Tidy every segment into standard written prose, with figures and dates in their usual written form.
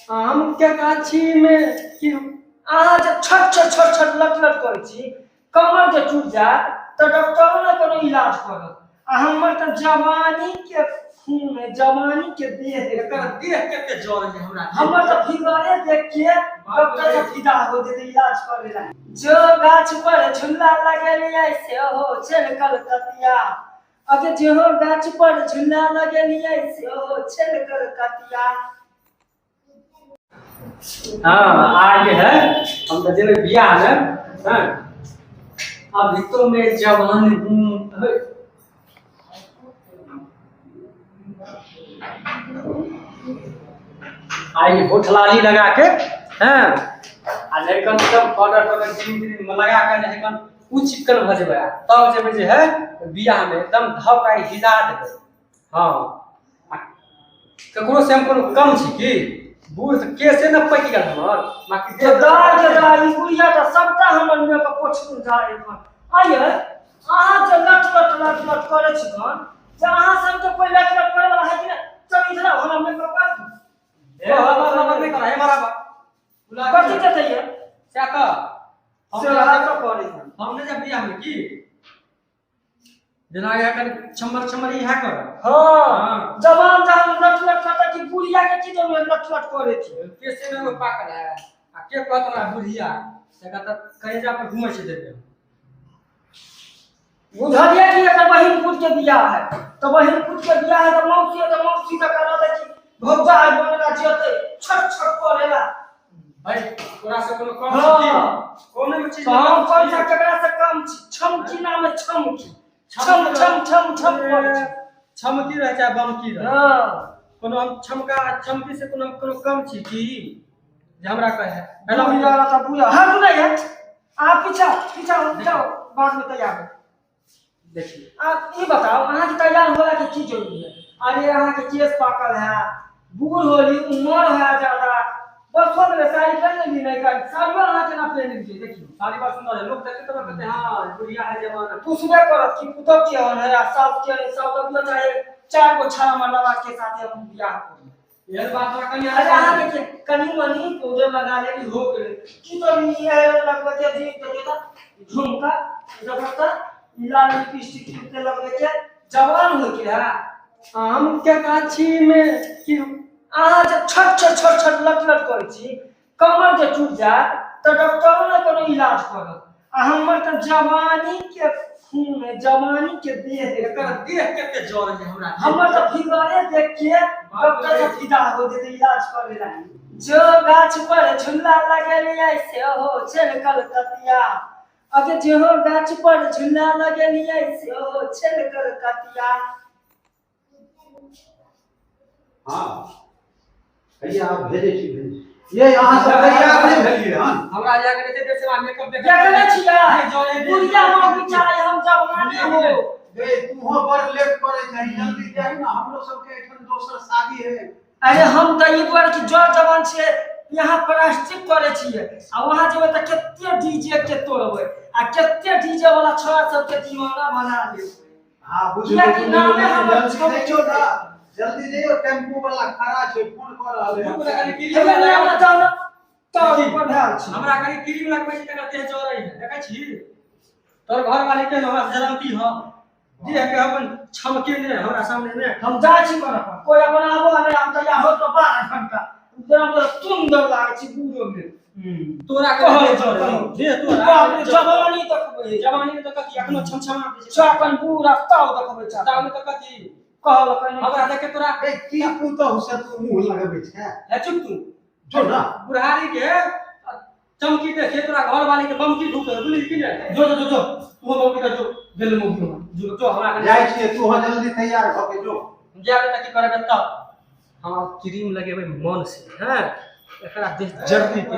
आम के गाछी में की अहाँ जे छट छट छट छट लट लट करै छी, कमर जे टूटि जायत तऽ डॉक्टरो ने कोनो इलाज करत। आ हमर तऽ जवानी के खून है, जवानी के देह है। एकर देह कते जरै है हमरा। हमर तऽ फिगरे देख के डॉक्टर से फिदा हो जेतै इलाज करे ला। जो गाछ पर झूला लगेलियै से हो छल कलकतिया। अगे जेहो गाछ पर झूला लगेलियै से हो छल कलकतिया। हाँ आज है हम तो जेबै बियाह में। हाँ अभी तो मैं जवान हूँ। आई होठलाली लगा के हैं आ जखन एकदम पाउडर ताउडर क्रीम त्रीम लगा के जखन उ चिक्कन भऽ जेबै तब जेबै जे है बियाह में एकदम धप आई हिला देबै। हाँ ककरो से हम कोनो कम छी की? बूढ़ तऽ केसे ने पकि गेल हमर, बाकी जे दाय जे दाय ई बुढ़िया तऽ सबटा हमर मेकअप पोछने जाय एखन। आइये अहाँ जे लट लट लट लट करै छी तहन जे अहाँ सबके कोइ लट लट करै वाला है कि नहि? चल इधर आउ, हमरा मेकअप कर दू। ए, हमर नहि कर, हे बराबर। कथी देतै ये? सएह तऽ। हम से अहाँ तऽ करै छी। हम नहि जायब बियाह में की? जेना एखन छम्बर छम्बर इएह करब। हाँ, जवान जहन लट लट करता कि बुढ़िया के की जरूरत लट लट करे छी? केसे में एगो पाकल है आ के कहत हमरा बुढ़िया से कहत कलेजा पर घुमै छै देखे। बुझलियै कि एकर बहिन पुत के बियाह है तऽ बहिन पुत के बियाह है तऽ मौसी है तऽ मौसी तऽ करा दै छी भौजा है बनला जेतै छट छट करेला। भाई तोरा से कोनो कम हाँ। छी की? कोनो भी चीज तऽ हम कोन सा केकरा से कम छी? छमकी नाम है छमकी, छम छम छम छम करै छी। छमकी रहे चाहे बमकी रहे। हाँ। कोनो हम छमका छमकी से कोनो हम कोनो कम छी की जे हमरा कहे? हेलो बुढ़िया वाला तऽ बुढ़िया। हाँ, तू नहीं है। आप पीछा पीछा जाओ, बाद में तैयार हो। देखिए आप ई बताओ अहाँ के तैयार होला के की जरूरी है? अरे अहाँ के केस पाकल है, बूढ़ होली, उम्र है ज्यादा, बस हो गेलै साड़ी पहन लेली नहीं कर साड़ियो अहाँ के ना पहन लेली। देखियो साड़ी बड़ सुंदर है, लोग देखते तो कहते हैं हाँ बुढ़िया है जवान। पूछबे करत कि पुतहु केहन है आ सास केहन है, सास अभियो चाहे 4 गो छाड़ा मरला के साथे हम बियाह करी। एहन बात हमरा कनि अरे अहाँ के कनि मनि पाउडर लगा लेली हो गेलै। की तो ई लगबै के जी देखियो तऽ झुमका देखो तऽ लाल लिपस्टिक के लगबै के जवान हो के है। आम के गाछी में की अहाँ जे छट छट छट छट लट लट करै छी, कमर जे टूटि जायत तऽ डॉक्टरो ने कोनो इलाज करत। आ हमर तऽ जवानी के खून है, जवानी के देह है। एकर देह कते जरै है हमरा। हमर तऽ फिगरे देख के डॉक्टर से फिदा हो जेतै इलाज करे ला। जो गाछ पर झूला लगेलियै से हो छल कलकतिया। अगे जेहो गाछ पर झूला लगेलियै से हो छल कलकतिया। हाँ भैया आप भेजै छी, भेजै छी। ये अहाँ सब तैयार नहि भेलियै हन? हमरा जाके एते देर से मेकअप देख देखने छियै नहीं, जरे देह। बुढ़िया माँ चाहे हम जवाने हो। गे तूहो बड़ लेट करै छही, जल्दी जाही ना, हमरो सबके एठन दोसर शादी है। अरे हम तऽ ई दुआरे कि जर जवान छियै यहाँ प्लास्टिक करै छियै आ वहाँ जेबै तऽ कते डीजे के तोड़बै आ कते डीजे वाला छोरा सबके दीवाना बना देबै। हाँ, बुझलियै, कियाकि नामे हमर जल्दी छम जइयौ ना, जल्दी जइयौ, टेम्पू वाला खड़ा छै, फोन कऽ रहल है। रुक ना, कनि क्रीम हे लगा। हमरा जाउ ना, तब ऊपर भेल छी। हमरा कनि क्रीम लगबै छी तकर देह जरै है, देखै छी? तोर घर वाली के हमरा जलमती ह, देह के अपन छमके ने हमरा सामने ने। हम जाइ छी करऽ पर, कोइ अपन आबो नहि, हम तैयार होत तऽ 12 घंटा एकदम सुन्दर लागै छी बूढ़ो में। तोरा के कहै देह छी, जरै कहै। देह तोरा बाप रे, जवानी देखबै। जवानी में तऽ कथी एखनो छमछमा दै छै। चाकन बूढ़ा ताव देखबै चाकन। ताव में तऽ कथी? कहलक नहि। हमरा देखे तोरा। ए, की पुतहु से तू मुँह लगबै छै? हे चुप तू। जो ना। बुढ़ारी के चमकी देखे तोरा घर वाली के बमकी ढुके, बुझली कि नहि? जो, जो, जो, जो। तू बमकी के जो, गेल मुँह में। जो, जो, हमरा कनि जाइ छियै, तू हाँ जल्दी तैयार भऽ के जो। जायब तऽ की करबै तब? हम क्रीम लगेबै मन से, हैं? एकरा देह जल्दी के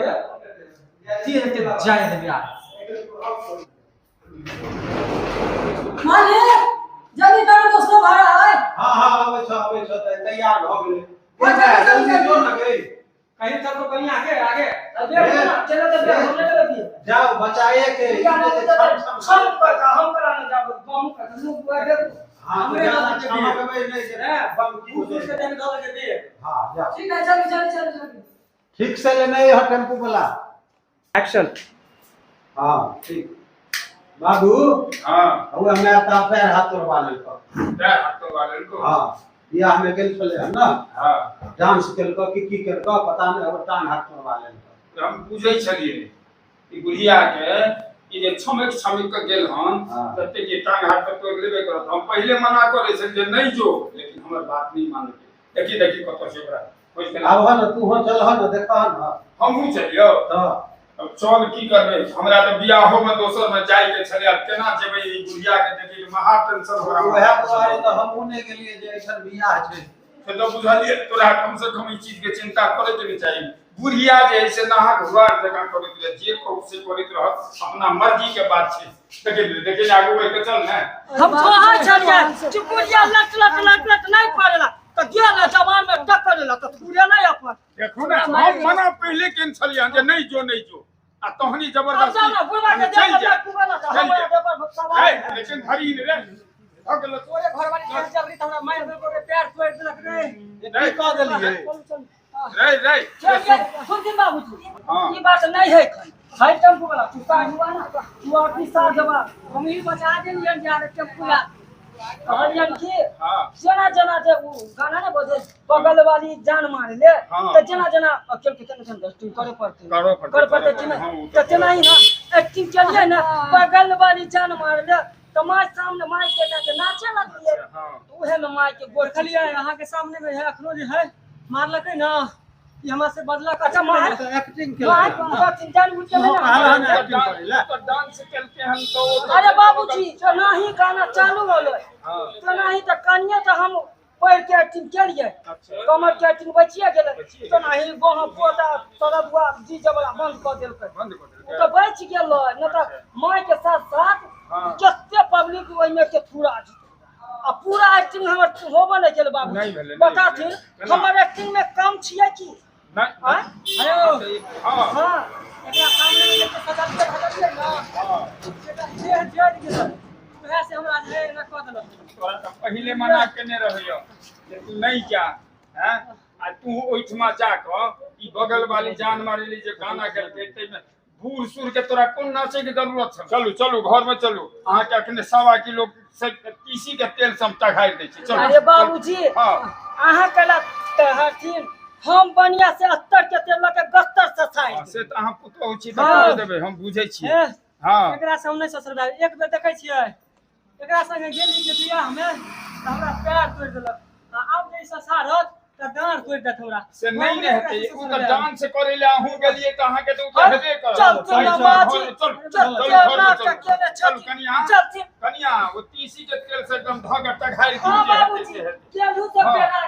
देह के जाय देबै आब। मालिक, जल्दी करो दोस्तों, भाड़ा है। हाँ, हाँ, आबै छौ, आबै छौ, तैयार भऽ गेलै। हाँ, जल्दी, जल्दी जल्दी। जो ना गे। कहीं चल तो कहीं आगे, आगे। अबे, ना, चलो तो बे, हमने के लगी। जाओ, बचाए के। बुढ़िया माँ के छम, छम, छम कर, हम करा नहीं जाबो, बम कर, लोग बुआ दे। हाँ, हमरे ज्यादा दादा के छमकबै नहि जे हैं? बम की दूर दूर से देह दऽ के दे। हाँ, जा। ठीक है, चलो, चलो, चलो, चलो। ठीक से लेने है टेम्पू वाला। एक्शन। हाँ ठीक बाबू। हाँ वो हमरा ता पैर हाथ तोड़वा लेलको। पैर हाथ तोड़वा लेलको? हाँ बियाह में गेल छलै हन ना। हाँ डांस केलको की की केलको पता नहीं, ओकर टांग हाथ तोड़वा लेलको। हम बुझै छलियै ई बुढ़िया के ई जे छमक छमक के गेल हन तते के टांग हाथ तोड़ लेबे करत। हम पहिले मना करै छलियै जे नहीं जो, लेकिन हमर बात नहीं मानलकै। देखी देखी कतौ छै ओकरा खोज के। आब हन तू हो चल हन देख हन। हमहूँ चलियौ। हां अब चल की करबै, हमरा तऽ बियाहो में दोसर में जाय के छलै, आब केना जेबै ई बुढ़िया के देखी महा टेंशन हो रहा। ओएह दुआरे तऽ हमहूँ नहि गेलियै जे ऐसन बियाह छै। से तऽ बुझलियै तोरा कम से कम ई चीज के चिंता करे के नहि चाही। बुढ़िया जे है से नाहक हुआर जकाँ करैत रहे, जे कहू से करैत रहत, अपना मर्जी के बात छै। देखी देखी आगू बढ़ि के चल ने। हम कहै छलियै चुपुरिया लट लट लट लट नहीं पड़ेला तऽ गेल जवान में टक्कर लेलक तऽ पूरे नहीं अपन। देखू ने हम मना पहिले केन छलियै जे नहीं जो नहीं जो, आ तहनी जबरदस्ती चल जा चल जा। लेकिन धरी ने रे भऽ गेल तोरे घरवाली के जबरी त हमरा मारि देलको रे, पैर तोड़ि देलक रे। की कह देलियै रे रे सुनथिन बाबूजी ई बात नहीं है खन है टेम्पू वाला तू साहब ना तू अपनी साहब हम ही बचा देलियन जा रे टेम्पू ला। कहलियन कि जेना जेना जे उ गाना ने बजे बगल वाली जान मार ले त जेना जेना अकेल के केना एक्टिंग करे पड़ते करे पड़ते कि नहीं, त तेना ही ना एक्टिंग केलिए ना बगल वाली जान मार ले त my सामने my के के नाचे लगलिए। त उहे में my के गोड़ खलिए अहाँ के सामने में है अखनो जे है मारलकै ना ई हमरा से बदला। अच्छा my acting के my कथि जान बुझ के ना एक्टिंग करे ला तो डांस केलके हन तो। अरे बाबूजी जना ही गाना चालू होलै तना ही त कनिया त हम पैर के एक्टिंग केलिए, कमर के एक्टिंग बचिए गेलै, तना ही गोहा पोता तरबुआ जी जबला बंद क देलकै। बंद क देलकै त बच गेलै न त my के साथ साथ कते पब्लिक ओइमे के थुरा आ पूरा एक्टिंग हमर होबे नै गेल बाबूजी। बताथिन हमर एक्टिंग में कम छियै की नहीं? अरे हां हां एकरा सामने में जे सजलिए धजलिए ना हां एकरा जे जड़ गेल वएह से हमरा जे एना कह देलक। तोरा तऽ पहिले मना केने रहैय जे तू नहीं जा हैं आ तू ओहिठमा जा कऽ ई बगल वाली जान मारेली जे गाना गेलकै ताहिमे बूढ़ सूढ़ के तोरा कोन नाचे के जरूरत छै। चलू चलू घर में चलू, अहाँ के अखने 1.25 किलो से तीसी के तेल से हम टघारि दै छी। चलू अरे बाबूजी हां अहाँ कला तहथिन हम बढ़िया से अस्तर के तेल लके गस्तर से साइड से तऽ अहाँ पुतोहु छी तऽ कर देबै, हम बुझै छियै। हां एकरा से हम नहि ससुर एक बेर देखै छियै एकरा संगे गेली जे बियाह में तऽ हमरा पैर तोड़ि देलक, आ आब जे ससारत तऽ डाँड़ तोड़ि देत हमरा। से नहीं ने हेतै, उ तऽ डांस करै ले अहूँ गेलियै तऽ अहाँके तऽ उ तऽ हेबे करत। चल चल बाजी चल चल चल कनिया कनिया ओ तीसी के तेल से एकदम धऽ के टघारि दियौ। हां बाबूजी केलू से पेरा